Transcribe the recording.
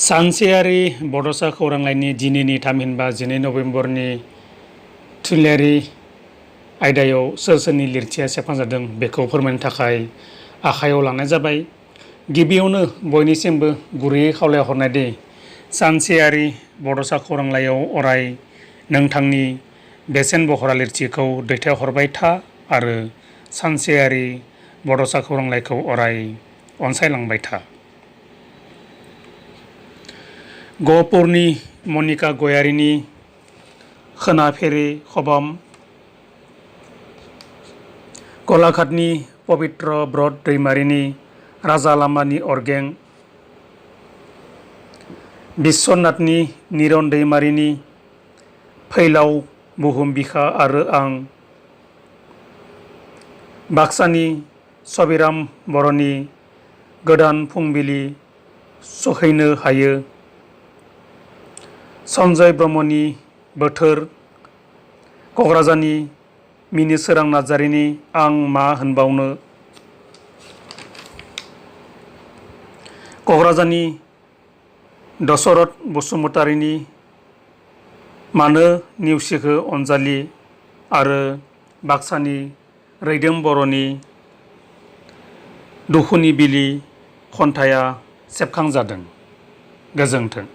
सानसेयारि बड'सा खौरांलाइनि दिनैनि थामहिनबा 12 नभेम्बरनि थुनलाइयारि आयदायाव सोर सोरनि लिरथिया सेबखांजादों बेखौ फोरमायनो थाखाय आखायाव लानाय जाबाय। गिबियावनो बयनिसिमबो गुरैयै खावलायहरनाय दि सानसेयारि बड'सा खौरांलाइयाव अराय नोंथांनि बेसेन बहरा लिरथिखौ दैथायहरबाय था आरो सानसेयारि बड'सा खौरांलाइखौ अराय अनसायलांबाय था। गहपुरनि मनिका गयारिनि खोनाफेरै खबाम, गलाघाटनि पबित्र ब्रत दैमारिनि राजा लामानि अरगें, बिस्वनाथनि निरन दैमारिनि फैलाव बुहुम बिखा आरो आं, बाक्सानि सबिराम बर'नि गोदान फुंबिलि सौहैनो हायो, सन्जय ब्रह्मनि बोथोर, क'क्राझारनि मिनिसोरां नार्जारिनि आं मा होनबावनो, क'क्राझारनि दशरथ बसुमतारिनि मानो नेवसिखो अनजालि आरो बाक्सानि रैदोम बर'नि दुखुनि बिलि खन्थाइया सेबखांजादों। गोजोन्थों।